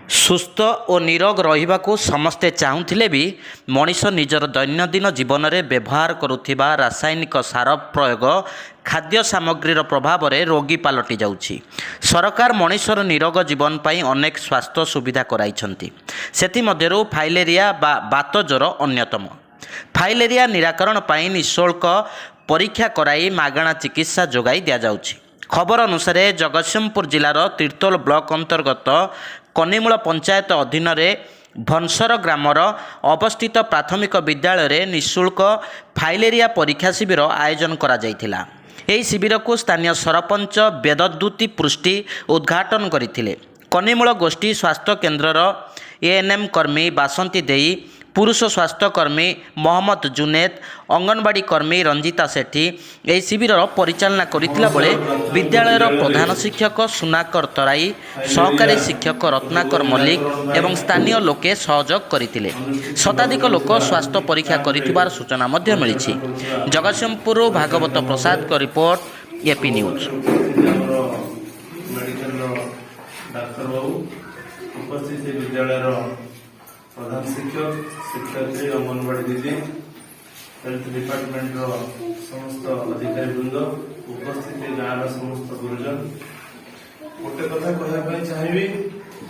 ସୁସ୍ଥ ଓ ନିରୋଗ ରହିବାକୁ ସମସ୍ତେ ଚାହୁଁଥିଲେ ବି ମଣିଷ ନିଜର ଦୈନନ୍ଦିନ ଜୀବନରେ ବ୍ୟବହାର କରୁଥିବା ରାସାୟନିକ ସାର ପ୍ରୟୋଗ ଖାଦ୍ୟ ସାମଗ୍ରୀର ପ୍ରଭାବରେ ରୋଗୀ ପାଲଟି ଯାଉଛି। ସରକାର ମଣିଷର ନିରୋଗ ଜୀବନ ପାଇଁ ଅନେକ ସ୍ୱାସ୍ଥ୍ୟ ସୁବିଧା କରାଇଛନ୍ତି। ସେଥିମଧ୍ୟରୁ ଫାଇଲେରିଆ ବା ବାତ ଜ୍ୱର ଅନ୍ୟତମ। ଫାଇଲେରିଆ ନିରାକରଣ ପାଇଁ ନିଃଶୁଳ୍କ ପରୀକ୍ଷା କରାଇ ମାଗଣା ଚିକିତ୍ସା ଯୋଗାଇ ଦିଆଯାଉଛି। ଖବର ଅନୁସାରେ, ଜଗତସିଂହପୁର ଜିଲ୍ଲାର ତିର୍ତ୍ତୋଲ ବ୍ଲକ ଅନ୍ତର୍ଗତ କନିମୂଳ ପଞ୍ଚାୟତ ଅଧୀନରେ ଭନସର ଗ୍ରାମର ଅବସ୍ଥିତ ପ୍ରାଥମିକ ବିଦ୍ୟାଳୟରେ ନିଃଶୁଳ୍କ ଫାଇଲେରିଆ ପରୀକ୍ଷା ଶିବିର ଆୟୋଜନ କରାଯାଇଥିଲା। ଏହି ଶିବିରକୁ ସ୍ଥାନୀୟ ସରପଞ୍ଚ ବେଦଦ୍ୟୁତି ପୃଷ୍ଟି ଉଦ୍ଘାଟନ କରିଥିଲେ। କନିମୂଳ ଗୋଷ୍ଠୀ ସ୍ୱାସ୍ଥ୍ୟ କେନ୍ଦ୍ରର ଏଏନ୍ଏମ୍ କର୍ମୀ ବାସନ୍ତୀ ଦେଇ, ପୁରୁଷ ସ୍ୱାସ୍ଥ୍ୟକର୍ମୀ ମହମ୍ମଦ ଜୁନେଦ, ଅଙ୍ଗନବାଡ଼ି କର୍ମୀ ରଞ୍ଜିତା ସେଠୀ ଏହି ଶିବିରର ପରିଚାଳନା କରିଥିଲା ବେଳେ ବିଦ୍ୟାଳୟର ପ୍ରଧାନ ଶିକ୍ଷକ ସୁନାକର ତରାଇ, ସହକାରୀ ଶିକ୍ଷକ ରତ୍ନାକର ମଲ୍ଲିକ ଏବଂ ସ୍ଥାନୀୟ ଲୋକେ ସହଯୋଗ କରିଥିଲେ। ଶତାଧିକ ଲୋକ ସ୍ୱାସ୍ଥ୍ୟ ପରୀକ୍ଷା କରିଥିବାର ସୂଚନା ମଧ୍ୟ ମିଳିଛି। ଜଗତସିଂହପୁରରୁ ଭାଗବତ ପ୍ରସାଦଙ୍କ ରିପୋର୍ଟ, ଏପି ନ୍ୟୁଜ୍। ଆମର ମେଡିକାଲର ଡାକ୍ତର ବାବୁ ଉପସ୍ଥିତ, ବିଦ୍ୟାଳୟର ପ୍ରଧାନ ଶିକ୍ଷକ, ଶିକ୍ଷୟିତ୍ରୀ, ଅଙ୍ଗନବାଡି ଦିଦି, ହେଲ୍ଥ ଡିପାର୍ଟମେଣ୍ଟର ସମସ୍ତ ଅଧିକାରୀ ବୃନ୍ଦ, ଉପସ୍ଥିତି ଗାଁର ସମସ୍ତ ଗୁରୁଜନ, ଗୋଟେ କଥା କହିବା ପାଇଁ ଚାହିଁବି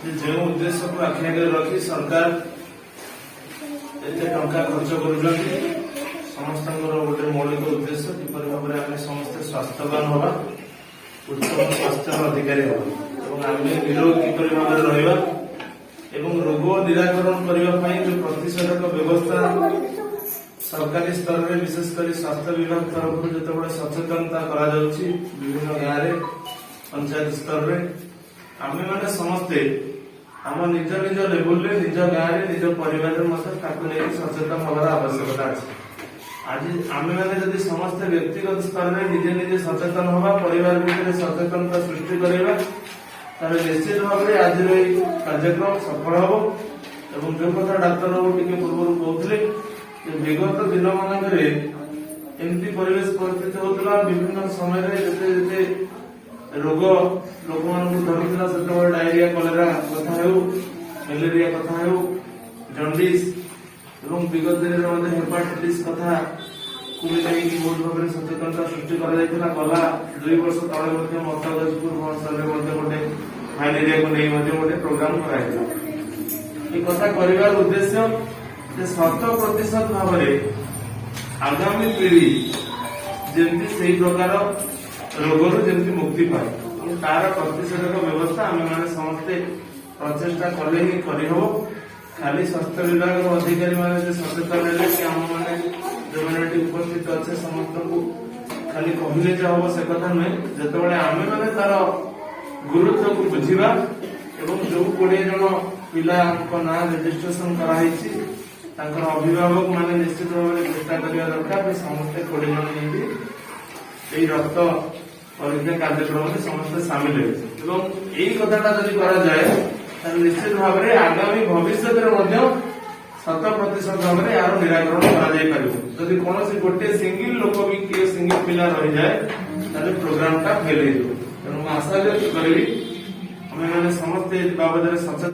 ଯେ ଯେଉଁ ଉଦ୍ଦେଶ୍ୟକୁ ଆଖି ଆଗରେ ରଖି ସରକାର ଏତେ ଟଙ୍କା ଖର୍ଚ୍ଚ କରୁଛନ୍ତି, ସମସ୍ତଙ୍କର ଗୋଟେ ମୌଳିକ ଉଦ୍ଦେଶ୍ୟ କିପରି ଭାବରେ ଆମେ ସମସ୍ତେ ସ୍ୱାସ୍ଥ୍ୟବାନ ହବା, ଉତ୍ତମ ସ୍ୱାସ୍ଥ୍ୟର ଅଧିକାରୀ ହେବା ଏବଂ ଆମେ ନିରୋଗ କିପରି ଭାବରେ ରହିବା ଏବଂ ରୋଗ ନିରାକରଣ କରିବା ପାଇଁ ଯୋଉ ପ୍ରତିଷେଧକ ବ୍ୟବସ୍ଥା ସରକାରୀ ସ୍ତରରେ, ବିଶେଷ କରି ସ୍ୱାସ୍ଥ୍ୟ ବିଭାଗ ତରଫରୁ ଯେତେବେଳେ ସଚେତନତା କରାଯାଉଛି ବିଭିନ୍ନ ଗାଁରେ, ପଞ୍ଚାୟତ ସ୍ତରରେ, ଆମେମାନେ ସମସ୍ତେ ଆମ ନିଜ ନିଜ ଲେବୁଲରେ, ନିଜ ଗାଁରେ, ନିଜ ପରିବାରରେ ମଧ୍ୟ ତାକୁ ନେଇକି ସଚେତନ ହେବାର ଆବଶ୍ୟକତା ଅଛି। ଆଜି ଆମେମାନେ ଯଦି ସମସ୍ତେ ବ୍ୟକ୍ତିଗତ ସ୍ତରରେ ନିଜେ ନିଜେ ସଚେତନ ହବା, ପରିବାର ଭିତରେ ସଚେତନତା ସୃଷ୍ଟି କରିବା, ତାହେଲେ ନିଶ୍ଚିତ ଭାବରେ ଆଜିର ଏଇ କାର୍ଯ୍ୟକ୍ରମ ସଫଳ ହବ। ଏବଂ ଯୋଉ କଥା ଡାକ୍ତର ବାବୁ ଟିକେ ପୂର୍ବରୁ କହୁଥିଲେ ଯେ ବିଗତ ଦିନ ମାନଙ୍କରେ ଏମିତି ପରିବେଶ ପରିସ୍ଥିତି ହଉଥିଲା, ବିଭିନ୍ନ ସମୟରେ ଯେତେ ଯେତେ ରୋଗ ଲୋକମାନଙ୍କୁ ଧରୁଥିଲା, ସେତେବେଳେ ଡାଇରିଆ, କଲେରା କଥା ହେଉ, ମ୍ୟାଲେରିଆ କଥା ହେଉ, ଜଣ୍ଡିସ୍ ଏବଂ ବିଗତ ଦିନରେ ମଧ୍ୟ ହେପାଟାଇଟିସ୍ କଥା କୁ ବି ନେଇକି ବହୁତ ଭାବରେ ସଚେତନତା ସୃଷ୍ଟି କରାଯାଇଥିଲା। ଗଲା 2 ବର୍ଷ ତଳେ ମଧ୍ୟ ମତଗଜପୁର ଭବନରେ ମଧ୍ୟ ଗୋଟେ ଫାଇଲେରିଆକୁ ନେଇ ମଧ୍ୟ ଗୋଟେ ପ୍ରୋଗ୍ରାମ କରାଯାଇଥିଲା। ଏ କଥା କରିବାର ଉଦ୍ଦେଶ୍ୟ ଯେ 100% ଭାବରେ ଆଗାମୀ ପିଢି ଯେମିତି ସେଇ ପ୍ରକାର ରୋଗରୁ ଯେମିତି ମୁକ୍ତି ପାଏ ଏବଂ ତାର ପ୍ରତିଷେଧକ ବ୍ୟବସ୍ଥା ଆମେମାନେ ସମସ୍ତେ ପ୍ରଚେଷ୍ଟା କଲେ ହିଁ କରିହବ। ଖାଲି ସ୍ୱାସ୍ଥ୍ୟ ବିଭାଗର ଅଧିକାରୀ ମାନେ ଯେ ସଚେତନ ହେଲେ କି ଆମମାନେ ଯୋଉମାନେ ଏଠି ଉପସ୍ଥିତ ଅଛେ ସମସ୍ତଙ୍କୁ ଖାଲି କହିଲେ ଯେ ହବ, ସେ କଥା ନୁହେଁ। ଯେତେବେଳେ ଆମେମାନେ ତାର ଗୁରୁତ୍ୱକୁ ବୁଝିବା ଏବଂ ଯୋଉ 20 ଜଣ ପିଲାଙ୍କ ନାଁ ରେଜିଷ୍ଟ୍ରେସନ କରାହେଇଛି, ତାଙ୍କର ଅଭିଭାବକ ମାନେ ନିଶ୍ଚିତ ଭାବରେ ଚେଷ୍ଟା କରିବା ଦରକାର ଯେ ସମସ୍ତେ 20 ଜଣ ନେଇକି ଏଇ ରକ୍ତ ପରୀକ୍ଷା କାର୍ଯ୍ୟକ୍ରମରେ ସମସ୍ତେ ସାମିଲ ହେବେ। ଏବଂ ଏଇ କଥାଟା ଯଦି କରାଯାଏ, ତାହେଲେ ନିଶ୍ଚିତ ଭାବରେ ଆଗାମୀ ଭବିଷ୍ୟତରେ ମଧ୍ୟ 100% ଭାବରେ ଏହାର ନିରାକରଣ କରାଯାଇ ପାରିବ। ଯଦି କୌଣସି ଗୋଟେ ସିଙ୍ଗିଲ ଲୋକ ବି, କିଏ ସିଙ୍ଗିଲ ପିଲା ରହିଯାଏ, ତାହେଲେ ପ୍ରୋଗ୍ରାମଟା ଫେଲ ହେଇଯିବ। ତେଣୁ ମୁଁ ଆଶା ବ୍ୟକ୍ତ କରିବି, ଆମେମାନେ ସମସ୍ତେ ଏ ବାବଦରେ ସଚେତନ